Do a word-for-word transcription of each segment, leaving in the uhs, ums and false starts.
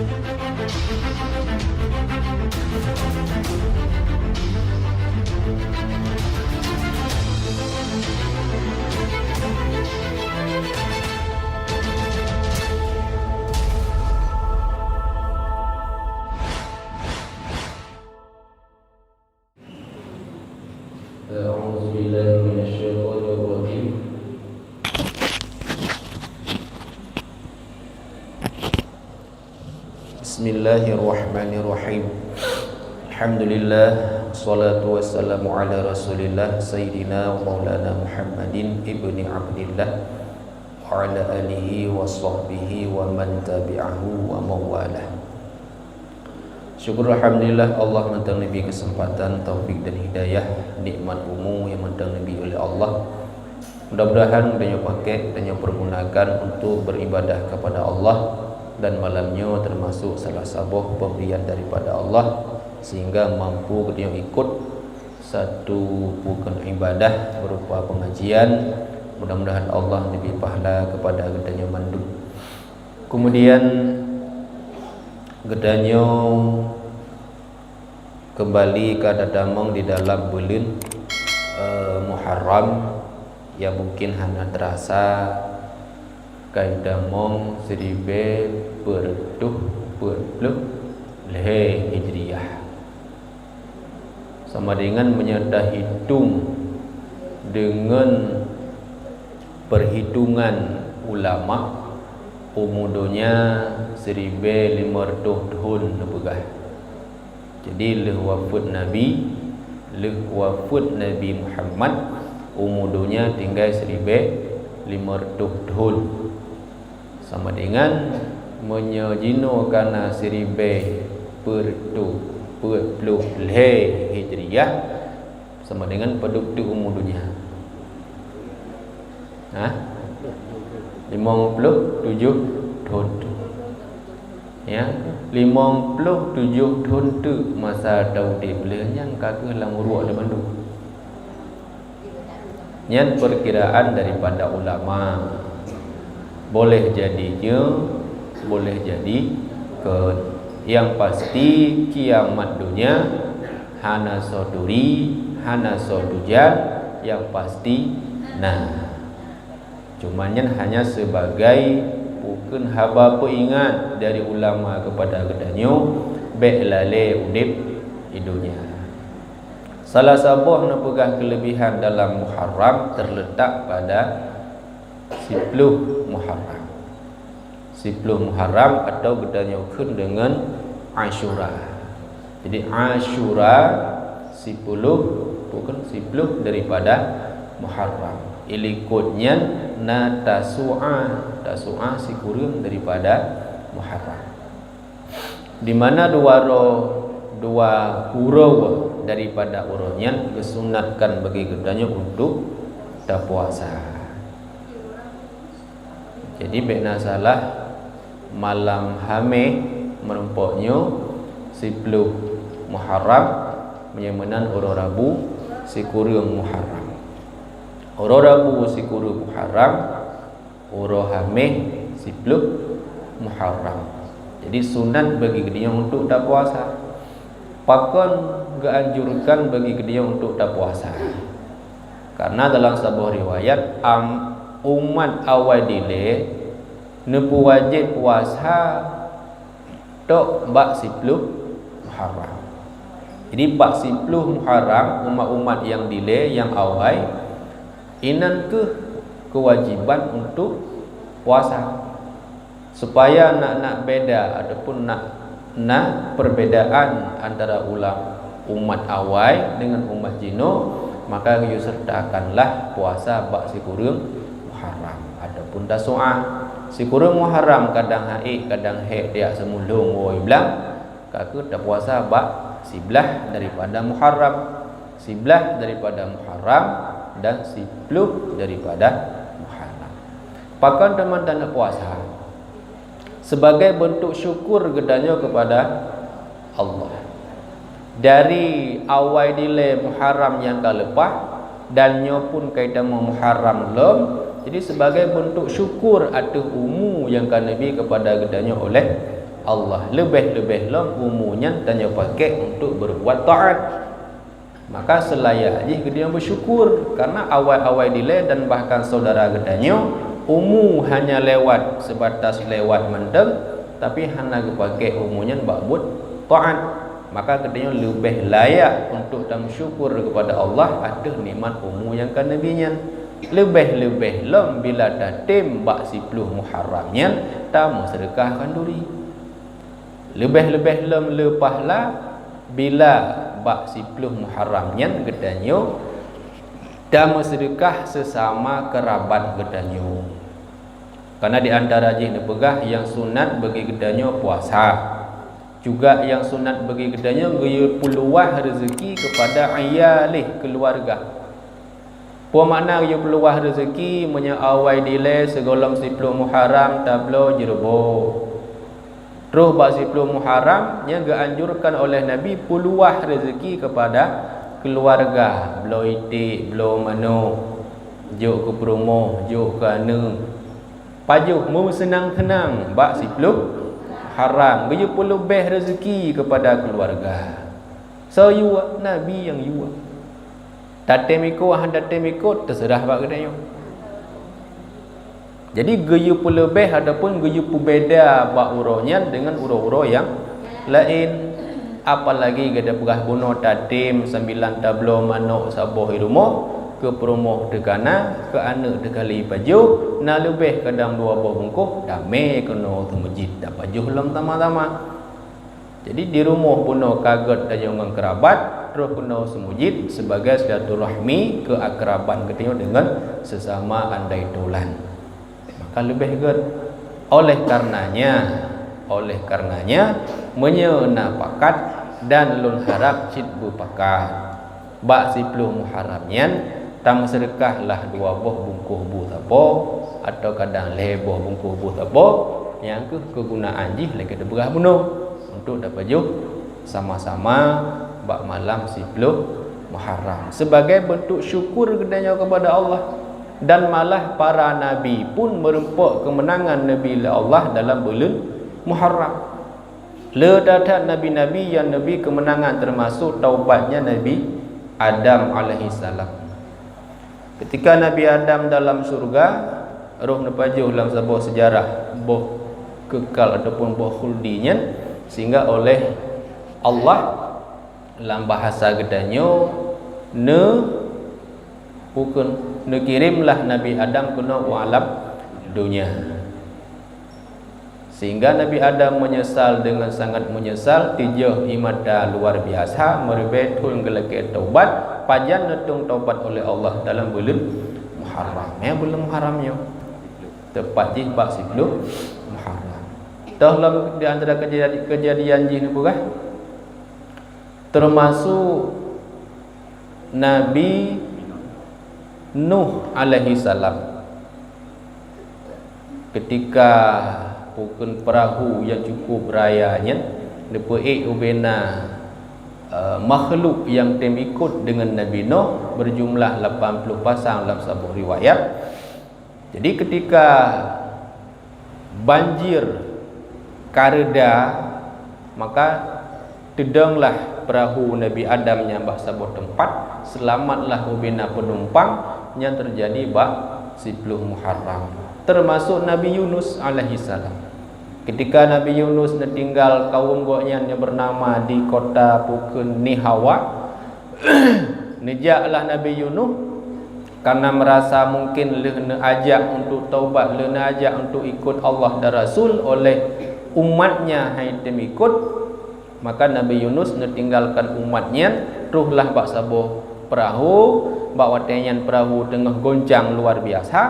أعوذ بالله من الشيطان الرجيم. بسم الله الرحمن الرحيم. الحمد لله، والصلاة والسلام على رسول الله، سيدنا ومولانا محمد ابن عبد الله، وعلى آله وصحبه ومن تبعه ومن والاه. Syukur alhamdulillah, Allah mantong neubri keuseumpatan, taufik dan hidayah, nikmat umu nyang mantong neubri oleh Allah. Mudah-mudahan tanyoe pakék, tanyoe pergunakan untuk beribadah kepada Allah, dan malam nyoe termasuk salah saboh pemberian daripada Allah, sehingga mampu geutanyoe ikut satu rukun ibadah berupa pengajian. Mudah-mudahan Allah neubri pahala kepada geutanyoe mandum. Kemudian geutanyoe kembali ka tatamong di dalam buleuen, eh, Muharram, nyang mungkin hana terasa ka tamong siribée peuet reutôh peuet ploh lhée Hijriah. Sama dengan meunyoe tahitong deungon perhitungan ulama, umu donya siribée limong reutôh thon neupeugah. Jadi, lheueh wafeuet Nabi, lheueh wafeuet Nabi Muhammad, umu donya tinggai siribée limong reutôh thon. Sama dengan meunyoe jinoe ka na siribée peuet reutôh peuet ploh lhée Hijriah, sama dengan padub teuk umu donya? Hah? Limong ploh tujoh thon teuk. Ya, limong ploh tujoh thon teuk masa taudeb lheueh nyan ka kheueh lam uruek lé mandum. Nyan perkiraan daripada ulama. Boleh jadi nyoe, boleh jadi kon. Nyang pasti kiamat donya hana soe turi, hana soe tujan, nyang pasti na. Cuma nyan hanya sebagai bukon haba peuingat dari ulama kepada geutanyoe, bék lalée udeb di donya. Salah saboh neupeugah keulebihan dalam Muharram terletak pada siploh Muharram. Siploh Muharram atau geutanyoe kheun deungon Asyura. Jadi, Asyura siploh, bukon siploh daripada Muharram. Ilikot nyan na Tasu'a, Tasu'a sikureueng daripada Muharram. Di mana dua ro-, dua uroe daripada uroe nyan geusunatkan bagi geutanyoe untuk tapuasa. Jadi, bék na salah, malam Hameh meurumpok nyoe siploh Muharram, meunyoe meunan uroe Rabu sikureueng Muharram. Uroe Rabu sikureueng Muharram, uroe Hameh siploh Muharram. Jadi, sunat bagi geutanyoe untuk tapuasa. Pakon geuanjurkan bagi geutanyoe untuk tapuasa? Karena dalam saboh riwayat, am-, umat awai dilée neupeuwajéb puasa tok bak siploh Muharram. Jadi, bak siploh Muharram, umat-umat nyang dilée, nyang awai, inan kheueh keuwajiban untuk puasa. Supaya na, na beda ataupun na, na perbedaan antara ulam-, umat awai deungon umat jinoe, maka geuyue sertakanlah puasa bak sikureueng Muharram ataupun Tasu'a. Sikureueng Muharram kadang haék, kadang hék, tiak seumulhong woe blang, ka kheueh tapuasa bak siblaih daripada Muharram. Siblaih daripada Muharram dan siploh daripada Muharram. Pakon teuma taneuk puasa? Sebagai bentuk syukur geutanyoe kepada Allah. Dari awai dilée Muharram nyang ka leupah, dan nyoe pun ka itamong Muharram lom, jadi sebagai bentuk syukur ateueh umu nyang ka neubri kepada geutanyoe oleh Allah, leubeh-leubeh lom umu nyan tanyoe pakék untuk berbuat taat. Maka seulayak jih geutanyoe bersyukur karena awai-awai dilée dan bahkan saudara geutanyoe umu hanya lewat sebatas lewat mantong, tapi hana geupakék umu nyan bak buet taat. Maka geutanyoe leubeh layak untuk tameusyukur kepada Allah ateueh nikmat umu nyang ka neubi nyan. Leubeh-leubeh lom bila tatem bak siploh Muharram nyan tameuseudeukah khanduri. Leubeh-leubeh lom le pahala bila bak siploh Muharram nyan geutanyoe tameuseudeukah seusama keurabat geutanyoe. Karena di antara jih neupeugah nyang sunat bagi geutanyoe puasa. Juga nyang sunat bagi geutanyoe geuyue peuluwah reuzeki kepada iyalih keuluwarga. Peue makna geuyue peuluwah reuzeki? Meunyoe awai dilée sigohlom siploh Muharram tabloe jeureuboh. Troh bak siploh Muharram, nyan geuanjurkan oleh Nabi peuluwah reuzeki kepada keuluwarga, bloe iték, bloe manok, jok keu peurumoh, jok keu aneuëk. Pajoh meuseunang-seunang bak siploh Muharram, geuyue peuleubeh reuzeki kepada keuluwarga. Soe yue? Nabi nyang yue. Tatem ikot hana tatem ikot teuseurah bak geutanyoe. Jadi geuyue peuleubeh ataupun geuyue peubeda bak uroe nyan deungon uroe-uroe nyang laén. Apalagi gata peugah bunoe tatem sambilan tabloe manok saboh i rumoh, keu peurumoh teuka na, keu aneuëk teuka lé pajoh, na leubeh kadang dua boh bungkôh, damé keunoe seumeujid tapajoh lom sama-sama. Jadi di rumoh bunoe ka gét tanyoe ngon keurabat, troh keunoe seumeujid sebagai silaturahmi keuakraban geutanyoe deungon seusama andai tulan. Maka leubeh gét. Oleh karenanya, oleh karenanya, meunyoe na pakat dan lôn harab cit beupakat, bak siploh Muharram nyan, tameuseudeukahlah dua boh bungkôh bu sapo, atawa kadang lhée boh bungkôh bu sapo, nyang keuh keugunaan jih lagée teupeugah bunoe, untuk tapajoh sama-sama bak malam siploh Muharram, sebagai bentuk syukur geutanyoe kepada Allah. Dan malah para nabi pun meureumpok keumeunangan neubi lé Allah dalam buleuen Muharram. Le that-that nabi-nabi nyang neubi keumeunangan, teumasok taubatnya Nabi Adam alaihissalam. Ketika Nabi Adam dalam syurga, roh neupajoh lam saboh seujarah boh keukal ataupun boh khuldi nyan, sehingga oleh Allah, lam bahasa geutanyoe, ne-, bukon, neukirémlah Nabi Adam keunoe u alam donya. Sehingga Nabi Adam meunyeusal deungon sangat meunyeusal, tijôh ie mata luar biasa, meuribée thon geulakée taubat, pajan neutông taubat oleh Allah dalam buleuen Muharram. Ya, buleuen Muharram nyoe. Teupat jih bak siploh Muharram. Toh lom di antara keujadi-, keujadian jih neupeugah, teumasok Nabi Nuh alaihissalam. Ketika bukon peurahô nyang cukup raya nyan neupeuék ubena, eh, makhluk nyang tem ikot deungon Nabi Nuh, beujumlah lapan ploh pasang lam saboh riwayat. Jadi, ketika banjir ka reda, maka teudonglah peurahô Nabi Adam nyan bak saboh teumpat, seulamatlah ubena peunumpang nyang teujadi bak siploh Muharram, teumasok Nabi Yunus alaihissalam. Ketika Nabi Yunus neutinggal kawöm gobnyan nyang beunama di kota bukon Nihawa, neujaklah Nabi Yunus, karena meurasa mungkin lheueh neuajak untuk taubat, lheueh neuajak untuk ikot Allah dan Rasul oleh umatnya hai tem ikot, maka Nabi Yunus neutinggalkan umat nyan, trohlah bak saboh peurahô. Bak watée nyan peurahô teungoh goncang luar biasa.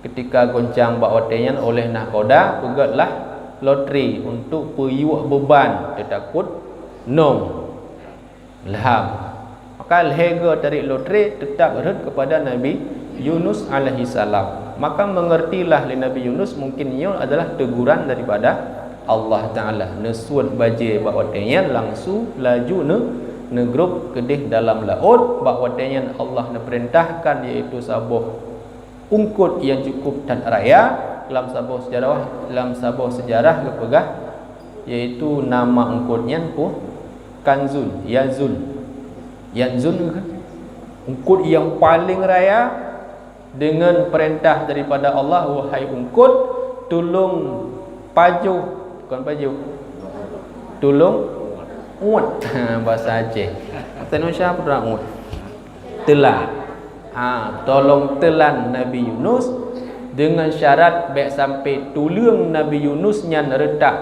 Ketika goncang bak watée nyan oleh nahkoda, peugötlah lotre untuk peuyuek beuban, teutakot nong lham. Maka lhée goe tarék lotre, teutap rhot keupada Nabi Yunus alaihissalam. Maka meungeurtilah lé Nabi Yunus mungkin nyoe adalah teuguran daripada Allah Taala. Neusuet bajée bak watée nyan langsung laju neu-, neugrob keudeh dalam laôt. Bak watée nyan Allah neupeurintahkan, yaitu saboh ungkot nyang cukup that raya. Lam saboh seujarah, lam saboh seujarah geupeugah, Yaitu nama eungkôt nyan peue? Kanzun, yazun. Yanzun kan? Eungkôt nyang paleng raya, deungon peurintah daripada Allah, wahai eungkôt, tulông pajoh, bukan pajoh, tulông uet. Bahasa Aceh. Bahasa Indonesia apa tu uet? Teulan. Ha, tolong teulan Nabi Yunus, deungon syarat bèk sampai tuleueng Nabi Yunus nyan reutak.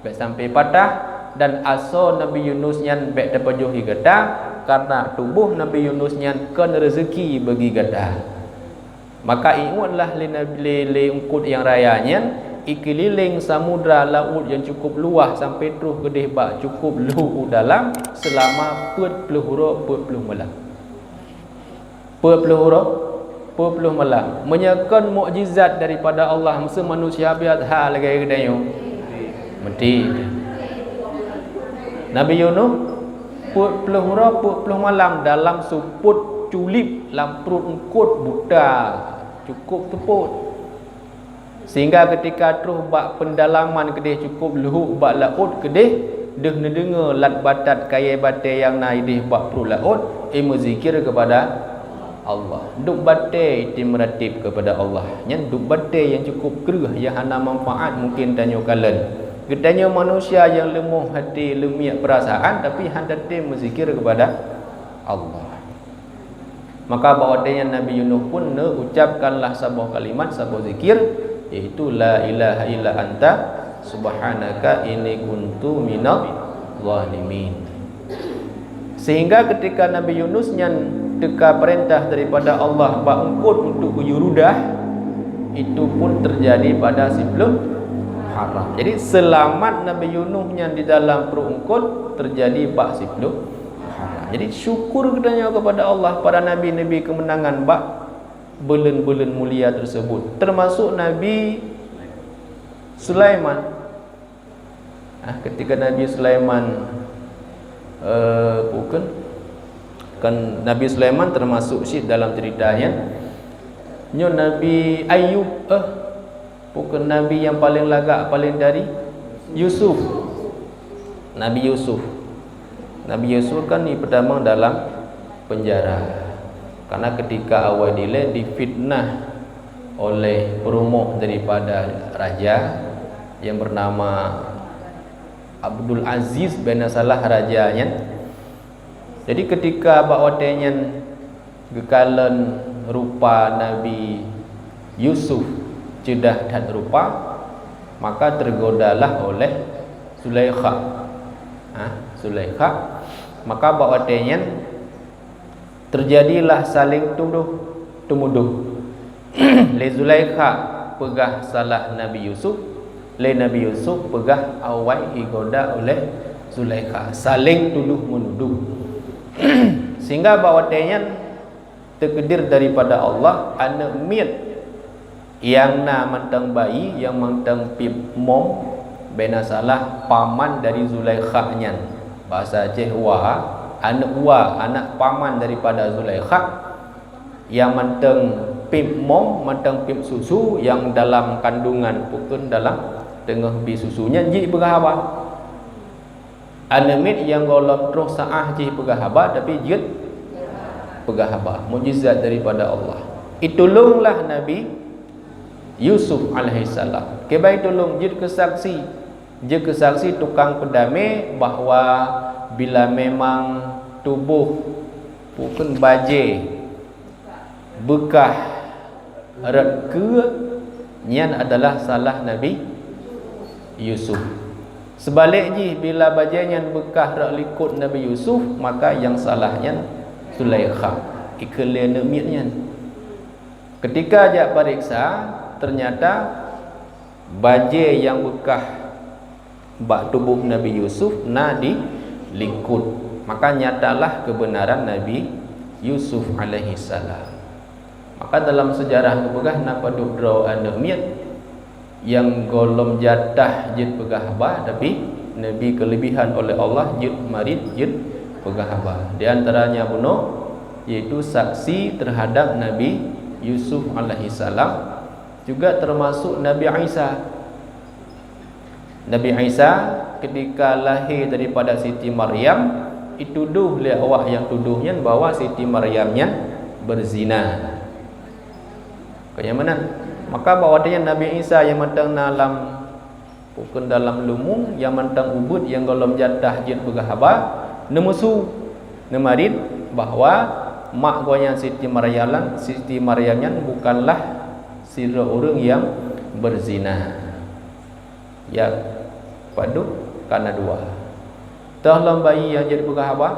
Bèk sampai patah, dan asoe Nabi Yunus nyan bèk tapajoh di gata, karena tuboh Nabi Yunus nyan kon reuzeuki bagi gata. Maka iuetlah lé nabi, lé, lé eungkôt nyang raya nyan, ikeulileng samudra laôt nyang cukup luwah sampai troh keudeh bak cukup lhôk u dalam seulama peuet ploh uroe peuet ploh malam. Peuet ploh uroe, peuet ploh malam. Meunyoe kon mukjizat daripada Allah, meusé manusia biasa lagèe geutanyoe? Meuti. Nabi Yunus, peuet ploh uroe, peuet ploh malam dalam seupôt culip lam pruet eungkôt buta, cukup seupôt. Sehingga keutika troh bak peundalaman keudeh cukup lhôk bak laôt keudeh, deuh neudeungoe lat batat kayèe batèe nyang na ideh bak pruet laôt, imeuzikir keupada Allah. Dub batèe item meuratéb keupada Allah. Nyan dub batèe nyang cukup kreueh, nyang hana manfaat mungken tanyoe kalon. Geutanyoe manusia nyang leumoh até, leumiek peurasaan, tapi han tatem meuzikir keupada Allah. Maka bak watèe nyan Nabi Yunus pun neuucapkanlah saboh kalimat, saboh zikir, yaitu, "La ilaha illa anta subhanaka inni kuntu minadh dhalimin." Sehingga ketika Nabi Yunus nyan teuka peurintah daripada Allah bak eungkôt untuk geuyue rudah, itu pun terjadi pada siplôh Muharram. Jadi, seulamat Nabi Yunus nyan di dalam pruet eungkôt terjadi bak siplôh Muharram. Jadi, syukur geutanyoe keupada Allah, para nabi neubri keumeunangan bak buleuen-buleuen mulia teurseubut, teumasok Nabi Sulaiman. Ah, ketika Nabi Sulaiman, eh, bukan, kan Nabi Sulaiman teumasok cit dalam ceurita nyan. Nyoe Nabi Ayub, eh, bukan nabi nyang paleng lagak, paleng dari Yusuf. Nabi Yusuf. Nabi Yusuf kan di pertama dalam penjara. Karena ketika awai dilèe difitnah oleh peurumoh daripada raja yang bernama Abdul Aziz, bèk na salah raja nyan. Jadi ketika bak watèe nyan geukalon rupa Nabi Yusuf ceudah that rupa, maka teugodalah oleh Zulaikha. Ha, Zulaikha. Maka bak watèe nyan teujadilah saléng tudoh teumudoh. Lé Zulaikha peugah salah Nabi Yusuf, lé Nabi Yusuf peugah awai igoda oleh Zulaikha. Saléng tudoh meunudoh. Sehingga bak watèe nyan teukedir daripada Allah aneuk miet nyang na mantong bayi, nyang mantong pip mom, bèk na salah paman dari Zulaikha nyan. Bahasa Aceh wa, aneuk wa, anak paman daripada Zulaikha, nyang mantong pip mom, mantong pip susu, nyang dalam kandungan, pukon dalam teungoh bi susu nyan jih peugah haba. Aneuk miet nyang gohlom troh saát jih peugah haba, tapi jeuet peugah haba. Mukjizat daripada Allah. Itulonglah Nabi Yusuf alaihissalam. Kiban tulông, jeuet keu saksi. Jeuet keu saksi tukang peudamé bahwa bila memang tuboh, pukon bajèe beukah rot keue, nyan adalah salah Nabi Yusuf. Seubalek jih, bila bajèe nyan beukah rot likot Nabi Yusuf, maka nyang salah nyan Zulaikha, ikheun lé aneuk miet nyan. Keutika jak pareksa, teunyata bajèe nyang beukah bak tuboh Nabi Yusuf na di likot. Maka nyatalah keubeunaran Nabi Yusuf alaihissalam. Maka dalam seujarah geupeugah na padub droe aneuk miet nyang gohlom jatah jeuet peugah haba, tapi neubri keuleubehan oleh Allah jeuet marit, jeuet peugah haba. Di antaranya bunoe, yaitu saksi teuhadab Nabi Yusuf alaihissalam, juga teumasok Nabi Isa. Nabi Isa ketika lahé daripada Siti Maryam, itudoh lé awak nyang tudoh nyan bahwa Siti Maryam nyan beuzina. Kon nyang meunan. Maka bak watée nyan Nabi Isa nyang mantong na lam, bukon dalam lumueng, nyang mantong ubeuet nyang gohlom jatah jeuet peugah haba, neumeusu, neumarit bahwa mak gobnyan Siti Maryam, Siti Maryam nyan bukanlah sidroe ureuëng nyang beuzina. Ya, padub kana dua. Toh lom bayi nyang jeuet peugah haba,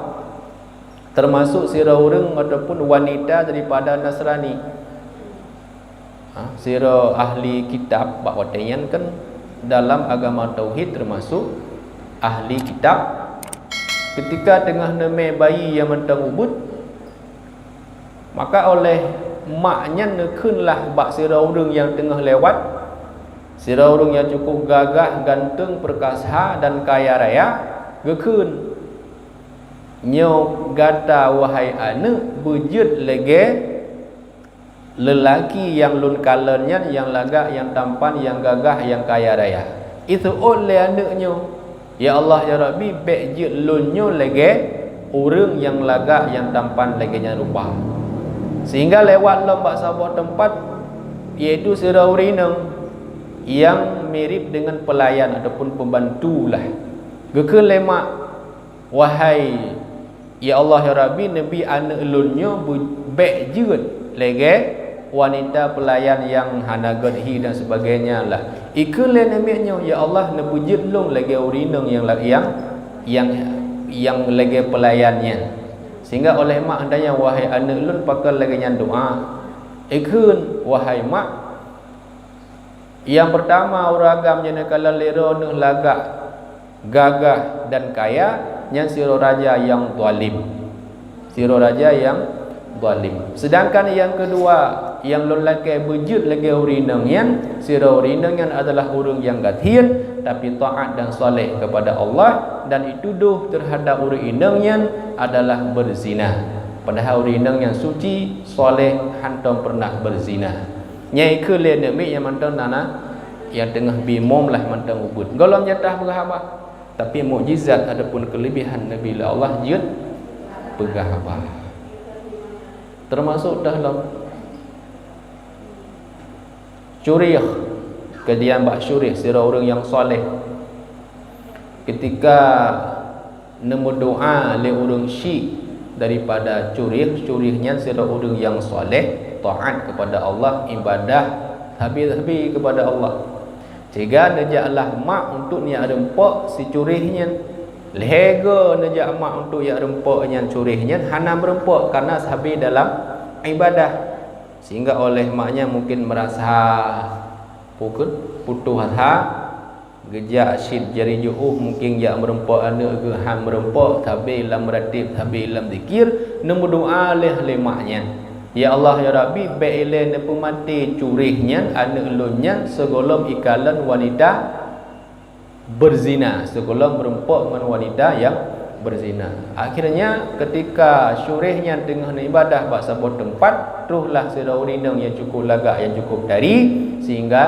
teumasok sidroe ureuëng ataupun wanita daripada Nasrani. Ha, sidroe ahli kitab, bak watée nyan kan dalam agama tauhid teumasok ahli kitab. Ketika teungoh neumè bayi nyang mantong ubeuet, maka óh lheueh mak nyan neukheun lah bak sidroe ureuëng nyang teungoh lewat, sidroe ureuëng nyang cukup gagah, ganteng, peurkasa dan kaya raya, geukheun, "Nyoe gata, wahai aneuëk, beujeuet lagée leulaki nyang lôn kalon nyan, nyang lagak, nyang tampan, nyang gagah, nyang kaya raya." Iseuôt lé aneuëk nyoe, "Ya Allah, ya Rabbi, bék jeuet lôn nyoe lagée ureuëng nyang lagak, nyang tampan lagée nyan rupa." Sehingga lewat lom bak saboh teumpat, yaitu sidroe ureuëng inong nyang mirip deungon peulayan ataupun pembantu lah. Geukheun lé mak, "Wahai, ya Allah, ya Rabbi, neubi aneuëk lôn nyoe beu-, bék jeuet lagée wanita peulayan nyang hana gét hi dan sebagainya lah." Ikheun lé namiet nyoe, "Ya Allah, neupeujeuet lôn lagée ureuëng inong nyang la-, nyang, nyang, nyang lagée peulayan nyan." Sehingga óh lheueh mak geutanyong, "Wahai aneuëk lôn, pakon lagée nyan doá?" Ikheun, "Wahai mak, nyang peurtama ureuëng agam nyang neukalon lé droeneuh lagak, gagah dan kaya, nyan sidroe raja nyang zalim." Sidroe raja nyang zalim. Seudangkan nyang keudua, nyang lôn lakée beujeuet lagée ureuëng inong nyan, sidroe ureuëng inong nyan adalah ureuëng nyang gasien, tapi taát dan saleh kepada Allah, dan itudoh teuhadab ureuëng inong nyan adalah beuzina. Padahai ureuëng inong nyan suci, saleh, hantom peureunah beuzina. Nyan ikheun lé namiet nyang mantong na, na, nyang teungoh bimom lah mantong ubeuet. Gohlom jatah peugah haba. Tapi mukjizat ataupun keulebihan Nabi lé Allah jeuet peugah haba. Teumasok dah lom Syurih, keudian bak Syurih, sidroe ureuëng nyang saleh. Ketika neumeudoá lé ureuëng syiek daripada Syurih, Syurih nyan sidroe ureuëng nyang saleh, taát kepada Allah, ibadah sabe-sabe kepada Allah. Sehingga neujaklah mak untuk neujak reumpok si Syurih nyan. Lhée goe neujak mak untuk jak reumpok nyan, Syurih nyan hana meureumpok karena sabe dalam ibadah. Sehingga óh lheueh mak nyan mungkin meurasa pukon, putôh asa, geujak cit jari jiôh, mungkin jak meureumpok aneuëk geuh han meureumpok, sabe lam meuratéb, sabe lam zikir, neumeudoá lheueh lé mak nyan, "Ya Allah, ya Rabbi, bék ilée neupeumaté Syurih nyan, aneuëk lôn nyan, sigohlom ikalon wanita beuzina, sigohlom meureumpok ngon wanita nyang beuzina." Akhirnya, ketika Syurih nyan teungoh neuibadah bak saboh teumpat, trohlah sidroe ureuëng inong nyang cukup lagak, nyang cukup tari, sehingga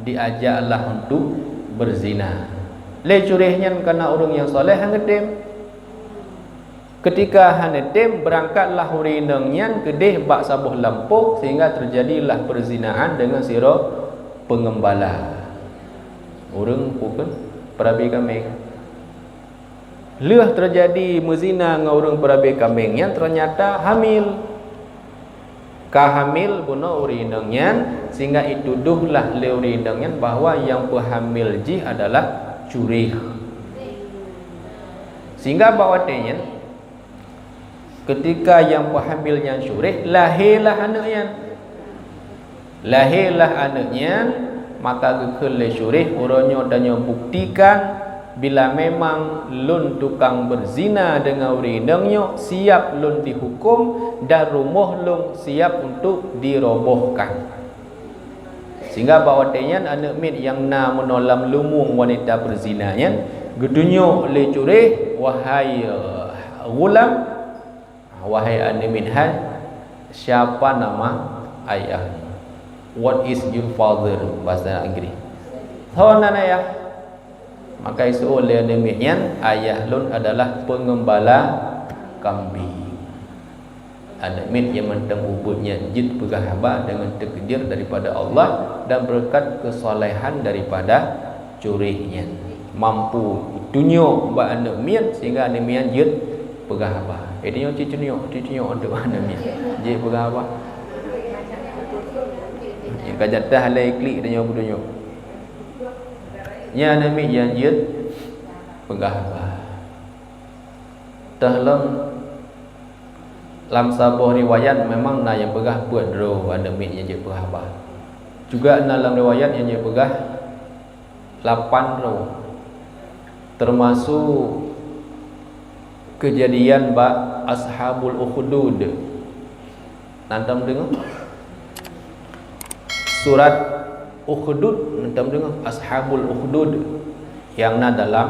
diajaklah untuk beuzina. Lé Syurih nyan karena ureuëng nyang saleh han geutem. Ketika hana tem, beurangkatlah ureuëng inong nyan keudeh bak saboh lampôh, sehingga teujadilah peuzinaan deungon sidroe peungeumbala. Ureuëng pukon peurabe kaméng. Lheueh teujadi meuzina ngon ureuëng peurabe kaméng nyan, teunyata hamil. Ka hamil bunoe ureuëng inong nyan, sehingga itudohlah lé ureuëng inong nyan bahwa nyang peuhamil jih adalah Syurih. Sehingga bak watée nyan, ketika nyang peuhamil nyan Syurih, lahé lah aneuëk nyan. Lahé lah aneuëk nyan, maka geukheun lé Syurih, "Uroe nyoe tanyoe buktikan, bila memang lôn tukang beuzina deungon ureuëng inong nyoe, siab lôn dihuköm dan rumoh lôn siab untuk dirobohkan." Sehingga bak watée nyan aneuëk miet nyang na meunoe lam lumueng wanita peuzina nyan geutunyok lé Syurih, "Wahai, eh, ghulam, wahai aneuëk miet hai, siapa nama ayahmu? What is your father?" Bahasa Inggris. Soe nan ayah? Maka iseuôt lé aneuk miet nyan, "Ayah lôn adalah peungeumbala kambing." Aneuk miet nyang mantong ubit nyan jeuet peugah haba deungon teukeujeuet daripada Allah dan beureukat keusolehan daripada curéh nyan. Mampu tunyok bak aneuk miet sehingga aneuk miet nyan jeuet peugah haba. Eh, tunyok, tunyok, tunyok untuk aneuk miet. Jeuet peugah haba. Nyang ka jatah lé klik tunyok, tunyok. Nyan aneuk miet nyang jeuet peugah haba. Teuh lom, lam saboh riwayat memang na nyang peugah peuet droe aneuk miet nyang jeuet peugah haba. Juga na lam riwayat nyang jeuet peugah lapan droe. Teumasuk keujadian bak Ashabul Ukhdud. Na tom deungoe? Surat Ukhdud, na tom deungoe? Ashabul Ukhdud nyang na dalam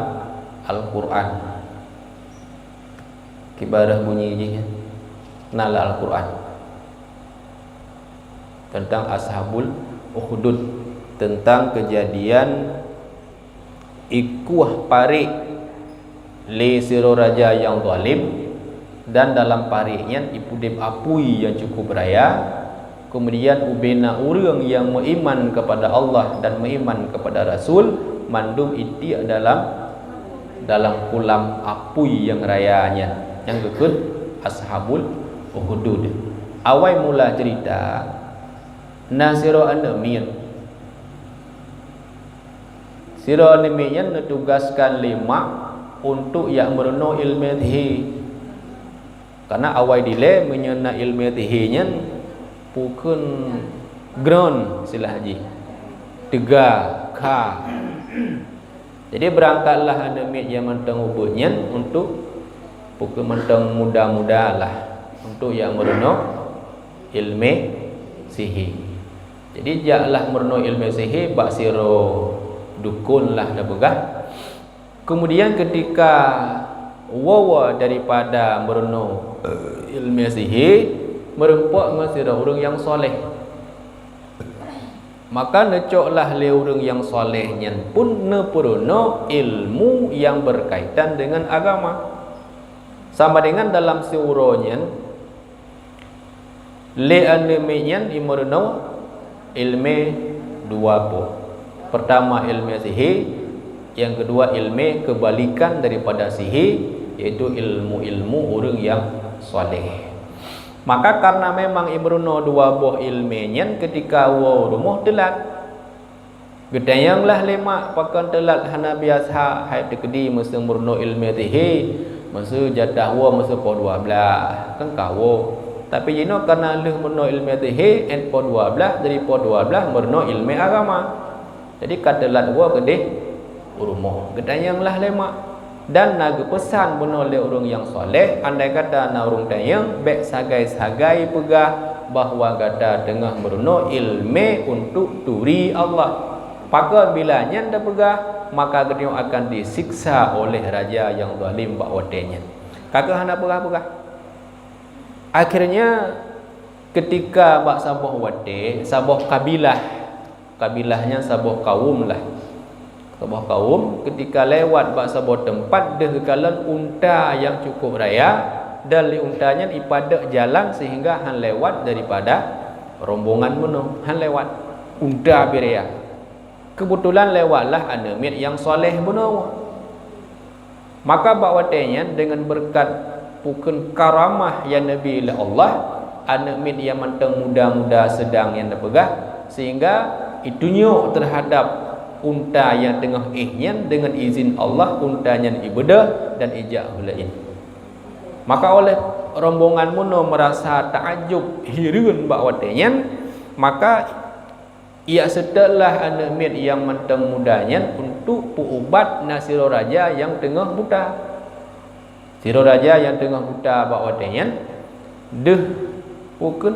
Al-Quran. Kiban rhah bunyi jih nyan na lam Al-Quran. Tentang Ashabul Ukhdud, tentang keujadian ikueh parék lé sidroe raja nyang zalim, dan dalam parék nyan ipeudeb apui nyang cukup raya. Keumudian ubena ureuëng nyang meuiman keupada Allah dan meuiman keupada Rasul, mandum itiek dalam, dalam kulam apui nyang raya nyan, nyang geukheun Ashabul Ukhdud. Awai mula ceurita, na sidroe aneuk miet. Sidroe aneuk miet nyan neutugaskan lé mak untuk jak meurunoe iéleumé sihé. Karena awai dilée meunyoe na iéleumé sihé nyan, peue kheun, greun istilah jih. Teuga, kha. Jadi, beurangkatlah aneuk miet nyang mantong ubit nyan untuk, peue kheun, mantong muda-muda lah, untuk jak meurunoe iéleumé sihé. Jadi, jaklah meurunoe iéleumé sihé bak sidroe dukon lah tapeugah. Keumudian, keutika woe-woe daripada meurunoe, eh, iéleumé sihé, meurumpok ngon sidroe ureuëng nyang soléh. Maka neucoklah lé ureuëng nyang soléh nyan pun neupeurunoe ilmu nyang beurkaitan deungon agama. Sama dengan dalam siuroe nyan, lé aneuk miet nyan jimeurunoe iéleumé dua boh. Peurtama iéleumé sihé, nyang keudua iéleumé keubalikan daripada sihé, yaitu ilmu-ilmu ureuëng nyang soléh. Maka kareuna memang jimeurunoe dua boh iéleumé nyan, keutika woe rumoh teulat. Geutanyong lah lé mak, pakon teulat hana biasa, hai teukeudi meuseu meurunoe iéleumé sihé, meuseu jatah woe meuseu poh dua blaih, kan ka woe. Tapi jinoe kareuna lheueh meurunoe iéleumé sihé, 'et poh dua blaih, jadi poh dua blaih meurunoe iéleumé agama. Jadi ka teulat woe keudeh u rumoh. Geutanyong lah lé mak. Dan na geupeusan bunoe lé ureuëng nyang soléh, andai kata na ureuëng tanyong, bék sagai-sagai peugah bahwa gata teungoh meurunoe iéleumé untuk turi Allah. Pakon bila nyan tapeugah, maka geutanyoe akan disiksa oleh raja nyang zalim bak watée nyan. Ka keuh hana peugah-peugah. Akhirnya, keutika bak saboh watée, saboh kabilah, kabilah nyan saboh kawöm lah. Saboh kawöm keutika lewat bak saboh teumpat deuh geukalon unta nyang cukup raya, dan lé unta nyan ipadok jalan sehingga han lewat daripada rombongan bunoe, han lewat. Unta beu raya. Keubeutulan lewatlah aneuk miet nyang soléh bunoe. Maka bak watée nyan, deungon beureukat peue kheun karamah nyang neubi lé Allah, aneuk miet nyang mantong muda-muda seudang nyan tapeugah, sehingga itunyok teuhadab unta nyang teungoh éh nyan, deungon izin Allah, unta nyan ibeudôh dan ijak u laén. Maka oleh rombongan bunoe meurasa taajub, hireuen bak watée nyan, maka ijak seutôt lah aneuk miet nyang mantong muda nyan untuk peuubat na sidroe raja nyang teungoh buta. Sidroe raja nyang teungoh buta bak watée nyan deuh, peue kheun,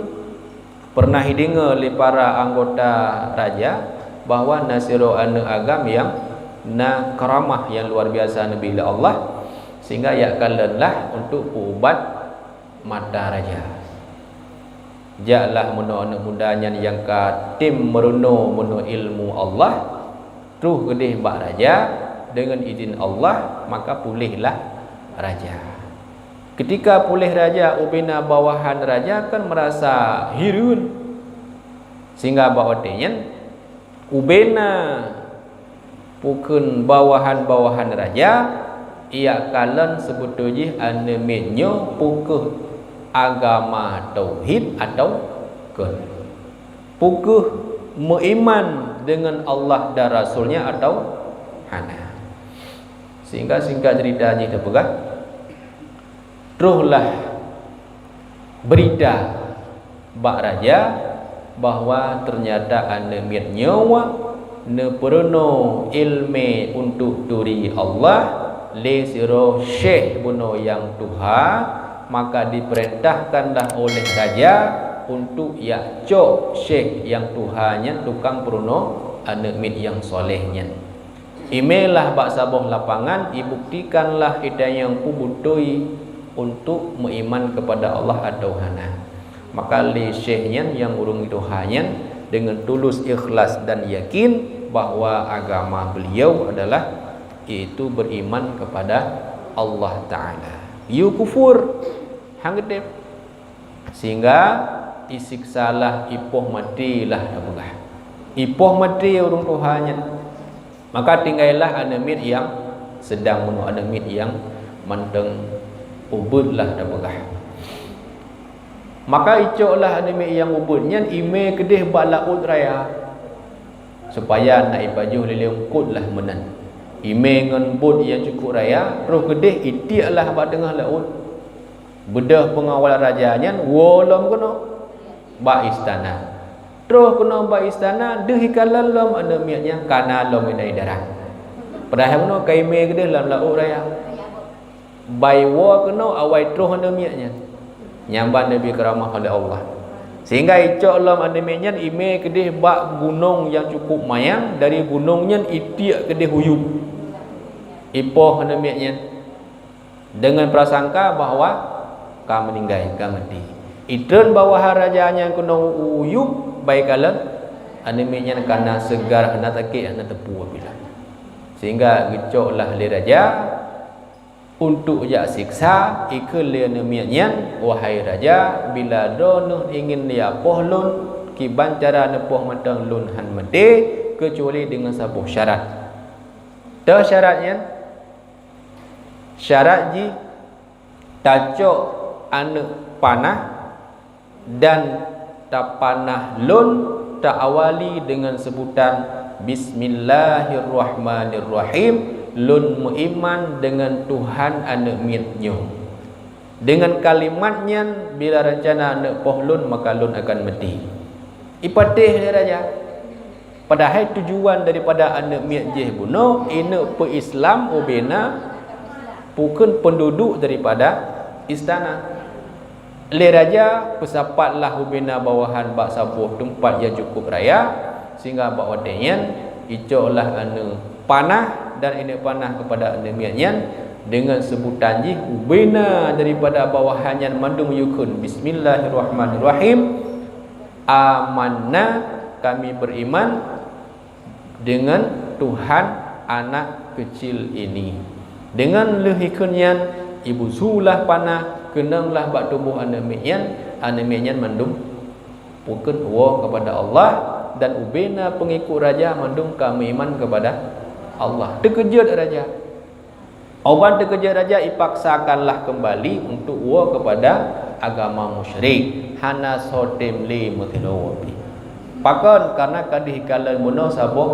peureunah ideungoe lé para anggota raja bahwa na sidroe aneuk agam nyang na karamah nyang luar biasa neubi lé Allah, sehingga ijak kalon lah untuk peuubat mata raja. Jaklah meunoe aneuk muda nyan nyang ka tem meurunoe meunoe ilmu Allah, troh keudeh bak raja, Deungon idin Allah, maka puléhlah raja. Ketika puléh raja, ubena bawahan raja kan merasa hireuen. Sehingga bak watée nyan, ubena pukon bawahan-bawahan raja, ia kalon seubeutôi jih aneuëk miet nyoe peu kheueh agama tauhid atawa kon. Peu kheueh meuiman deungon Allah dan Rasul-Nya atawa hana. Sehingga singkat cerita jih teupeugah, trohlah beurita bak raja bahwa teunyata aneuëk miet nyoe neupeurunoe iéleumé untuk turi Allah lé sidroe syekh bunoe nyang tuha, maka dipeurintahkanlah oleh raja untuk jak cok syekh nyang tuha nyan tukang peurunoe aneuëk miet nyang soleh nyan. Imé lah bak saboh lapangan, ibuktikanlah ita nyang peu beutôi untuk meuiman keupada Allah atawa hana. Maka lé syekh nyan nyang ureuëng tuha nyan deungon tulus, ikhlas dan yakin bahwa agama beliau adalah, yaitu beriman kepada Allah Ta'ala. Yue kufur, han geudeb. Sehingga isiksalah, ipoh matélah teupeugah. Ipoh maté ureuëng tuha nyan. Maka tinggalah aneuëk miet nyang seudang bunoe, aneuëk miet nyang mantong ubeuet lah teupeugah. Maka icoklah aneuëk miet nyang ubeuet nyan, imé keudeh bak laôt raya, supaya nak ipajoh lé eungkot lah meunan. Imé ngon bot nyang cukup raya, troh keudeh itieklah bak teungoh laôt. Beudôh peungawal raja nyan woe lom keunoe bak istana. Troh keunoe bak istana, deuh ikalon lom aneuëk miet nyan kana lom inan i darat. Padahai bunoe ka imé keudeh lam laôt raya. Bai woe keunoe awai troh aneuëk miet nyan. Nyan ban neubi keuramah oleh Allah. Sehingga icok lom aneuëk miet nyan, imé keudeh bak gunong nyang cukup manyang, dari gunong nyan itiek keudeh u yup. Ipoh aneuëk miet nyan deungon prasangka bahwa ka meuninggai, ka maté. Itreun bawahan raja nyan keunoe u yup, bai kalon aneuëk miet nyan kana seugar, hana sakét, hana teupue pilah. Sehingga geucoklah lé raja untuk jak siksa, ikheun lé aneuëk miet nyan, "Wahai raja, bila droeneueh ingin neupoh lôn, kiban cara neupoh mantong lôn han maté, keucuali deungon saboh syarat." Toh syarat nyan? Syarat jih, tacok aneuëk panah dan tapanah lôn, ta-awali deungon seubutan, "Bismillahirrahmanirrahim, lôn meuiman deungon Tuhan aneuëk miet nyoe." Deungon kalimat nyan, bila reuncana neupoh lôn, maka lôn akan maté. Ipatéh lé raja. Padahai tujuan daripada aneuëk miet jih bunoe, ineuk peu-Islam ubena bukon peunduduek daripada istana. Lé raja peusapatlah ubena bawahan bak saboh teumpat nyang cukup raya, sehingga bak watée nyan icoklah aneuëk panah dan ineuk panah keupada aneuëk miet nyan deungon seubutan jih ubena daripada bawahan nyan mandum yukheun, "Bismillahirrahmanirrahim. Amanna, kami beriman deungon Tuhan anak kecil ini." Deungon lheueh ikheun nyan, ibusulah panah, keunonglah bak tuboh aneuëk miet nyan, aneuëk miet nyan mandum bukon woe keupada Allah, dan ubena peungikot raja mandum ka meuiman keupada Allah. Teukeujot raja. Óh ban teukeujot raja, ipaksakanlah keumbali untuk woe keupada agama musyrik, hana soe tem lé meusidroe pih. Pakon? Kareuna ka deuh ikalon bunoe saboh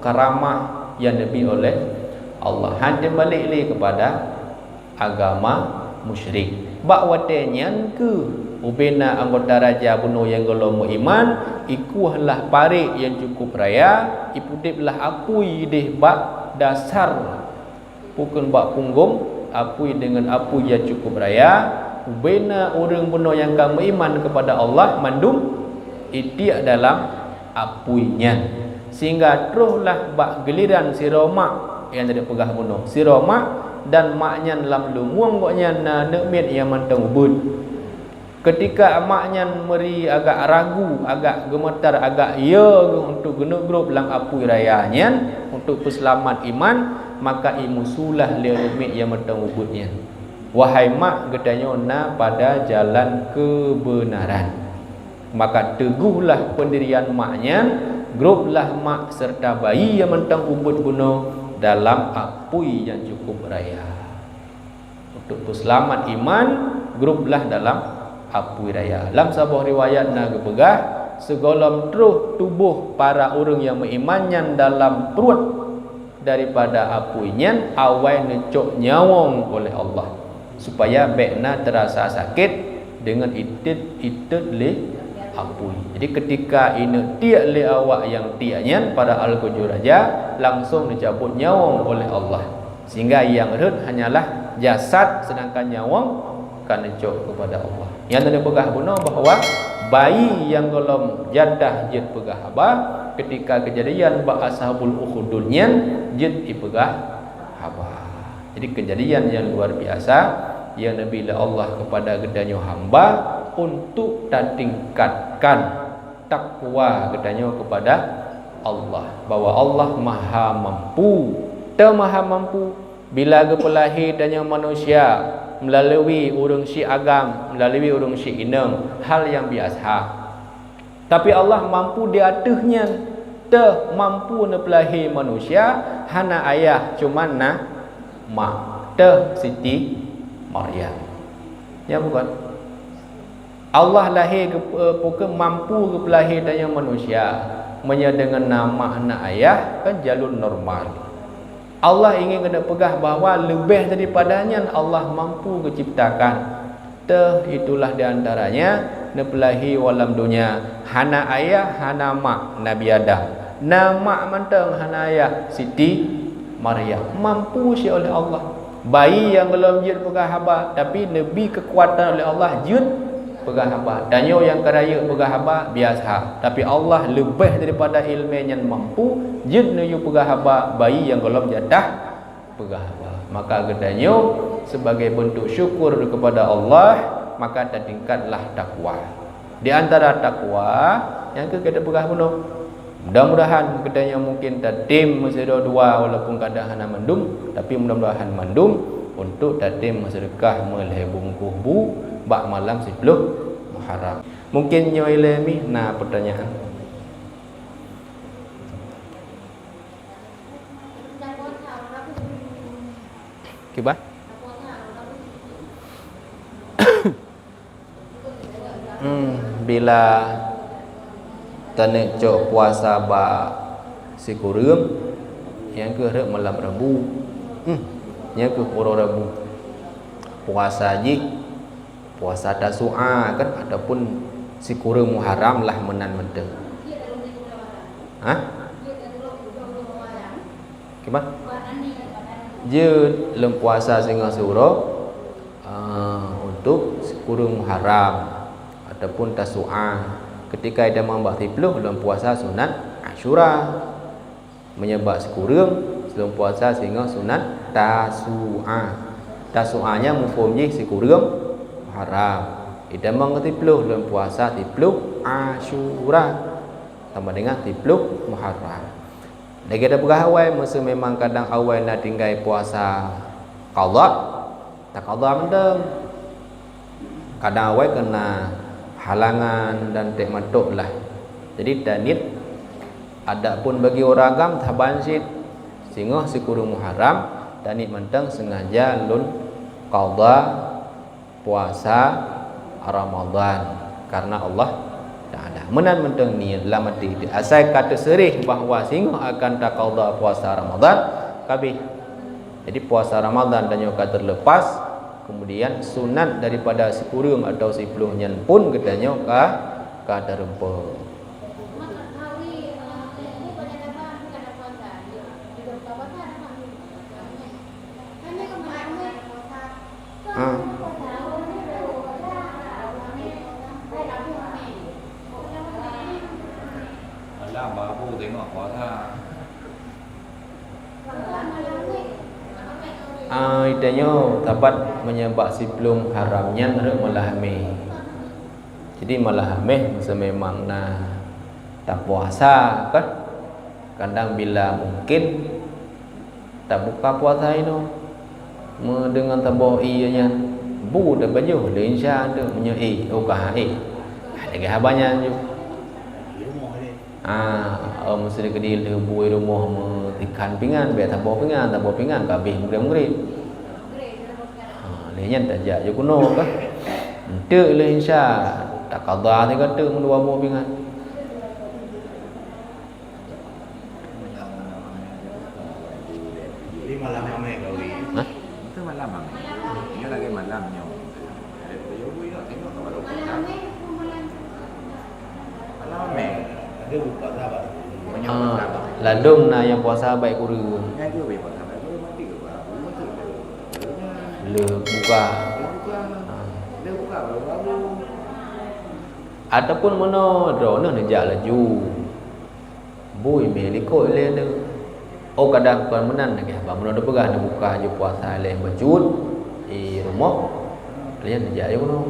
karamah nyang neubi oleh Allah, han tem balek lé keupada agama musyrik. Bak watée nyan kheueh ubena anggota raja bunoe nyang gohlom meuiman, ikuehlah parék nyang cukup raya, ipudeblah apui ideh bak dasar, bukon bak punggong apui, deungon apui nyang cukup raya, ubena ureuëng bunoe nyang ka meuiman keupada Allah mandum itiek dalam apui nyan. Sehingga trohlah bak giliran sidroe mak nyang teupeugah bunoe. Sidroe mak, dan mak nyan lam lumueng gobnyan na aneuëk miet nyang mantong ubeuet. Keutika mak nyan meuri agak ragu, agak geumeutar, agak yo geuh untuk geuneuk grob lam apui raya nyan untuk peuseulamat iman, Maka imusulah lé aneuëk miet nyang mantong ubeut nyan, "Wahai mak, geutanyoe na pada jalan keubeunaran. Maka teugohlah peundirian mak nyan, grôblah mak seureuta bayi nyang mantong ubeut bunoe dalam apui nyang cukup raya." Untuk peuseulamat iman, grôblah dalam apui raya. Lam saboh riwayat na geupeugah, sigohlom troh tuboh para ureuëng nyang meuiman nyan dalam pruet daripada apui nyan, awai neucok nyawöng oleh Allah, supaya bék na teurasa sakét deungon itot-itot lé apui. Jadi, keutika ineuk tiek lé awak nyang tiek nyan, padahal keujur raja, langsong neucabot nyawöng oleh Allah. Sehingga nyang rhot hanyalah jasad, seudangkan nyawöng ka neucok keupada Allah. Nyan lôn peugah bunoe bahwa bayi nyang gohlom jatah jeuet peugah haba, keutika keujadian bak Ashabul Ukhdud nyan jeuet ipeugah haba. Jadi, keujadian nyang luar biasa nyang neubi lé Allah keupada geutanyoe hamba untuk tatingkatkan takwa geutanyoe keupada Allah, bahwa Allah Maha Mampu. Teuh Maha Mampu, bila geupeulahé tanyoe manusia meulalu ureuëng syiek agam, meulalu ureuëng syiek inong, hal nyang biasa. Tapi Allah mampu di ateueh nyan. Teuh mampu neupeulahé manusia hana ayah, cuma na mak. Teuh Siti Maryam. Ya bukan? Allah lahé geu-, eh, pokok mampu geupeulahé tanyoe manusia. Meunyoe deungon na mak na ayah, kan jalur normal. Allah ingin keuneuk peugah bahwa leubeh daripada nyan Allah mampu geuciptakan. Teuh itulah di antaranya neupeulahé u alam donya hana ayah, hana mak, Nabi Adam. Na mak mantong, hana ayah, Siti Maryam. Mampu cit oleh Allah. Bayi nyang gohlom jeuet peugah haba, tapi neubi keukuatan oleh Allah jeuet peugah haba. Tanyoe nyang ka rayeuk peugah haba biasa, tapi Allah leubeh daripada ileumé nyan mampu jeuet neuyue peugah haba bayi nyang gohlom jatah peugah haba. Maka geutanyoe sebagai bentuk syukur kepada Allah, maka tatingkatlah takwa. Di antara takwa nyang keu kita peugah bunoe. Mudah-mudahan geutanyoe mungkin tatem meusidroe dua, walaupun kadang hana mandum, tapi mudah-mudahan mandum untuk tatem meuseudeukah meulhèe bungkôh bu bak malam siploh Muharram. Mungkin nyoe ilée mih na pertanyaan. Kiban? Hmm, bila taneuk cok puasa bak sikureueng, nyang keu rhot malam Rabu. Hmm, nyang keu uroe Rabu. Puasa jih, puasa Tasu'a kan, ataupun sikureueng Muharram lah meunan mantong. Hah? Kiban? Jeuet lôn puasa singoh siuroe, ah, untuk sikureueng Muharram ataupun Tasu'a. Keutika itamong bak siploh lôn puasa sunat Asyura. Meunyoe bak sikureueng, lôn puasa singoh sunat Tasu'a. Tasu'a nyan muphom jih sikureueng Muharram. Itamong siploh lôn puasa siploh Asyura. Sama dengan siploh Muharram. Lagée tapeugah awai, meuseu memang kadang awai na tinggai puasa qadha, taqadha mantong. Kadang awai keuna halangan dan tek matok lah. Jadi taniet, adapun bagi ureuëng agam saban cit singoh sikureueng Muharram, taniet mantong sengaja lôn qadha puasa Ramadan karena Allah Taala. Meunan mantong niet lam até, asai ka teuseureh bahwa singoh akan taqadha puasa Ramadan, ka abéh. Jadi puasa Ramadan tanyoe ka terlepas, kemudian sunat daripada sikureueng atau siploh nyan pun geutanyoe ka, ka tareumpok. Ha. Alah, babu tengok puasa. Ah, itanyoe sabat meunyoe bak siploh Muharram nyan rhot malam Hameh. Jadi malam Hameh meuseu memang na tapuasa kan. Kadang bila mungkin Tabuka puasa inoe. Meudeungon saboh ie nyan, bu tapajoh lé insya teuk meunyoe ie, oh ka ha ie. Lagèe haba nyan ju. Ah, oh, meusideh keudil lheueh bu i rumoh meutikhan pingan, bèk saboh pingan, saboh pingan ka abéh meugréb-meugréb. Ha, lé nyan tajak ju keunoe kah. Enteuk lé insya, takada sigoe teuk meudua boh pingan. Jadi malam ramai kau ni. Hah? Itu malam ramai. Ini lagi malam nyoe. Ada video bu ingat tengok kalau malam ramai. Malam ramai. Ada buka sahabat. Ah, ladôm na nyang puasa baik kureueng. Nyang tu baik puasa baik kureueng mati ke apa? Mati ke? Le buka. Le buka. Ah. Le buka baru-baru. Ataupun meunoe droeneuh neujak laju. Bui mé likot lé neu. Oh, kadang kon meunan lagèe haba meunoe teupeugah neubuka ju puasa lé bacut di rumoh. Lé nyan jak ju keunoe.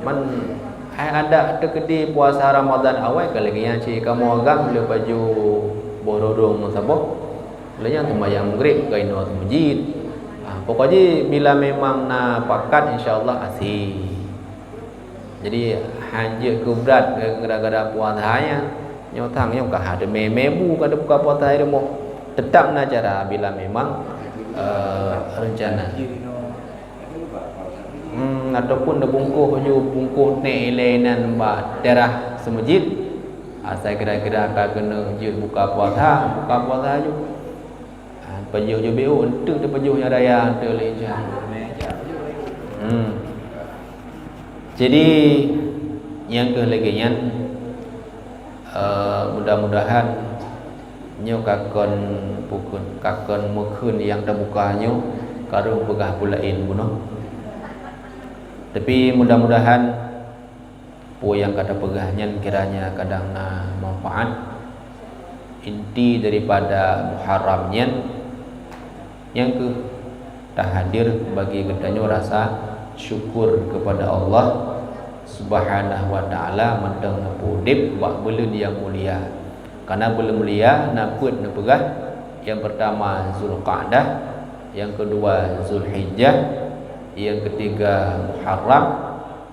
Man hai adat teukeudi puasa Ramadan awai ka lagèe nyan cit kamoe agam lé baju boh rurung saboh. Lé nyan seumayang Maghrib ka inoe meuseujid. Ah, pokok jih bila memang na pakat insya Allah asie. Jadi, hanjeuet keu brat gara-gara puasa nyan. Nyoe thang nyoe ka ha teumé mé bu ka teubuka puasa di rumoh. Teutap na cara bila memang, eh, reuncana. Hmm, ataupun neubungkoh ju bungkoh nèk ilèe nan bak teurah seumeujid. Asai kira-kira ka keuneuk jeuet buka puasa, buka puasa ju. Ah, pajoh ju B O, enteuk teupajoh nyang raya, enteuk lé insya. Hmm. Jadi, nyang keuh lagèe nyan, eh, mudah-mudahan nyoe ka kon pukon, ka kon meukheun nyang teubuka nyoe, ka rôh peugah peue laén bunoe. Tapi mudah-mudahan peue nyang ka tapeugah nyan kiranya kadang na manfaat. Inti daripada Muharram nyan, nyang keuh tahadir bagi geutanyoe rasa syukur kepada Allah Subhanahu wa Ta'ala mantong neupeuudép bak buleuen nyang mulia. Karena buleuen mulia na peuet neupeugah, nyang pertama Zulqa'dah, nyang kedua Zulhijjah, nyang ketiga Muharram,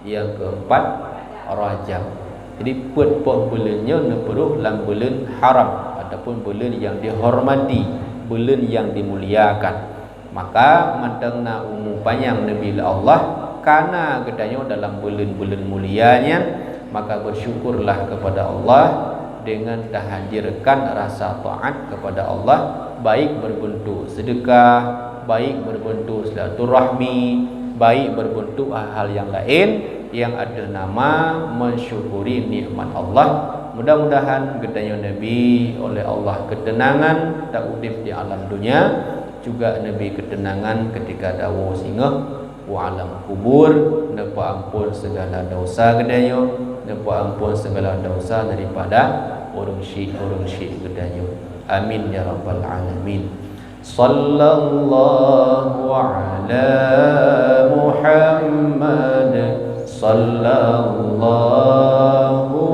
nyang keempat, Rajab. Jadi, peuet boh buleuen nyoe neupeuroh lam buleuen haram ataupun buleuen nyang dihormati, buleuen nyang dimuliakan. Maka, mantong na umu panyang neubi lé Allah, ka na geutanyoe dalam buleuen-buleuen mulia nyan, maka bersyukurlah kepada Allah dengan tahadirkan rasa taat kepada Allah, baik berbentuk sedekah, baik berbentuk silaturahmi, baik berbentuk hal-hal yang lain yang ada nama mensyukuri nikmat Allah. Mudah-mudahan geutanyoe neubi oleh Allah ketenangan taudép di alam dunia, juga neubi ketenangan ketika dawoe singoh u alam kubur, neupeuampon segala dosa geutanyoe, neupeuampon segala dosa daripada ureuëng syik-ureuëng syik geutanyoe. Amin ya rabbal alamin. Sallallahu ala Muhammad, sallallahu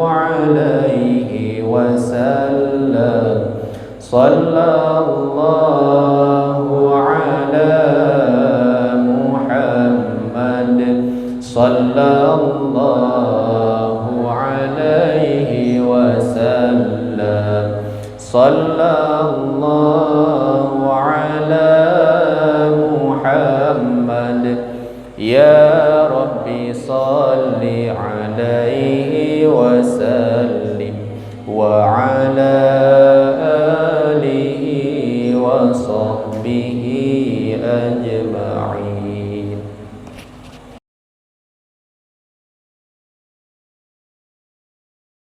alaihi wasallam. Sallallahu ala Muhammad, sallallahu alaihi wasallam. Sallallahu ala Muhammad. Ya Rabbi, salli alaihi wasallim wa ala alihi wa sahbihi ajma'in.